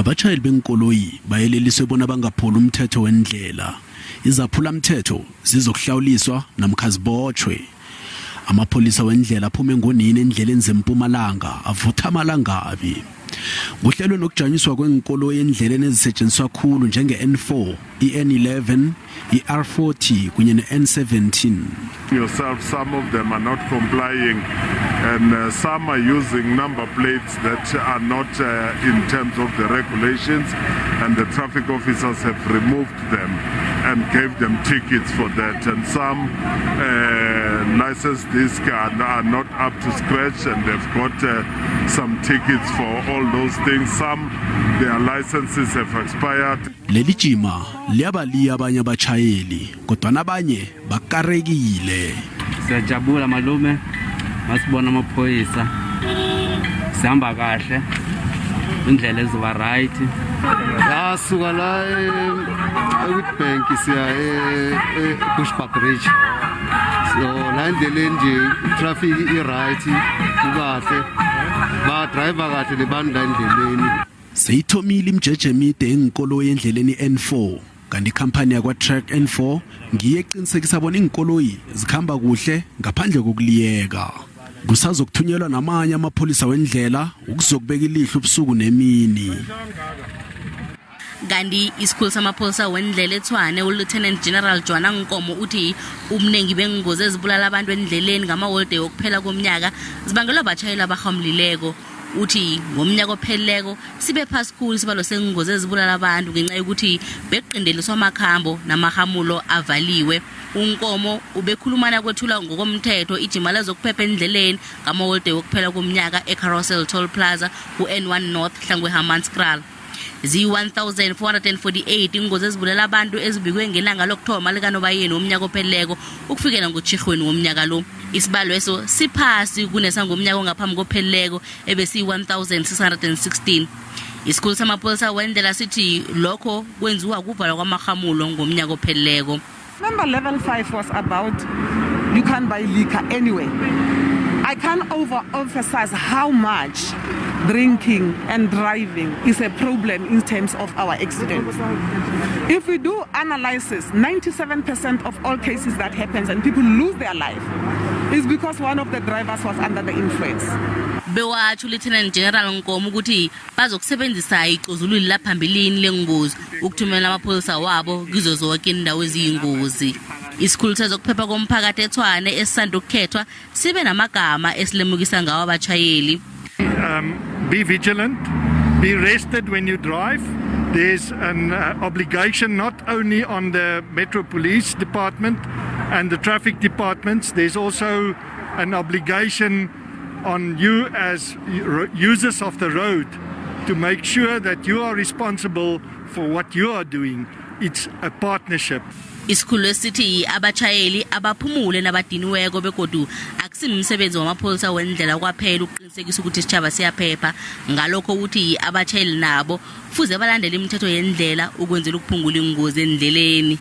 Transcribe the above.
Abatshayeli benkoloyi bayeleliswe bona bangaphuli umthetho wendlela. Izaphula mthetho zizokuhlawuliswa namkha zibotjhwe. Amapholisa wendlela aphume ngonini endleleni zeMpumalanga avutha amalangabi. Kuhlelwe nokujanyiswa kwenkoloyi endleleni ezisetshenziswa khulu njenge-N4, i-N11, i-R40 kunye ne-N17. Yourself, some of them are not complying, and some are using number plates that are not in terms of the regulations, and the traffic officers have removed them and gave them tickets for that. And some license discs are not up to scratch, and they've got some tickets for all those things. Some, their licenses have expired. Leli jima liyabaliya abanye abatshayeli, kodwa abanye bakarekile. Siyajabula malume, masibona amaphoyisa. Sihamba kahle. Indlela ezoba right. Yasuka la eWitbank siya e-Bushbuckridge. So la endleleni nje traffic i-right, kukahle. Ba driver kahle lebantu la endleleni. Seyithomile imjeje emide enkoloyi endleleni N4, kanti ikhampani yakwa Track N4 ngiye eqinisekisa bona iinkoloyi zikhamba kuhle ngaphandle kokuliyeka. Kusazokuthunyelwa namanye amapholisa wendlela ukuzokubeka ilihlo ubusuku nemini. Kanti isikhulu samapholisa wendlela eTshwane, uLieutenant General Joanna Nkomo, uthi ubuningi bengozi ezibulala abantu endleleni ngamaholiday wokuphela komnyaka zibangelwa batshayeli abahamulileko. Uthi ngomnyaka opheleleko sibe phasi khulu isibalo sengozi ezibulala abantu ngenxa yokuthi bekuqindeliswa amakhambo namahamulo avaliwe. UNkomo ubekhulumana kwethula ngokomthetho ijima lezokuphepha endleleni ngamaholiday wokuphela komnyaka eCarousel Toll Plaza ku-N1 North hlangwe Hammanskraal. Ziyi-1448 ingozi ezibulela abantu ezibikwe ngelanga lokuthoma likaNobayeni womnyaka opheleleko ukufikela ngoTjhirhweni womnyaka lo. Isibalo eso siphasi kunesangomnyaka ongaphambi kopheleleko ebesiyi-1616. Isikhulu samapholisa wendlela sithi lokho kwenziwa kuvalwa kwamahamulo ngomnyaka opheleleko. Remember, level 5 was about you can't buy liquor anywhere. I can't overemphasize how much drinking and driving is a problem in terms of our accidents. If we do analysis, 97% of all cases that happens and people lose their life is because one of the drivers was under the influence. Bewatsho Lieutenant General Nkomo ukuthi bazokusebenzisa icozululi laphambilini lengozi ukuthumela amapholisa wabo kizo zonke indawo eziyingozi. Isikhulu sezokuphepha komphakathi eTshwane esisanda ukukhethwa sibe namagama esilemukisa ngawo abatshayeli. Be vigilant, be rested when you drive. There's an obligation not only on the Metro Police Department and the traffic departments, there's also an obligation on you as users of the road to make sure that you are responsible for what you are doing. It's a partnership. Isikhulu esithi abatshayeli abaphumule nabadiniweko, begodu akusimsebenzi wamapholisa wendlela kwaphela ukuqinisekisa ukuthi isitjhaba siyaphepha. Ngalokho ukuthi abatshayeli nabo kufuze balandele imithetho yendlela ukwenzela ukuphungula ingozi endleleni.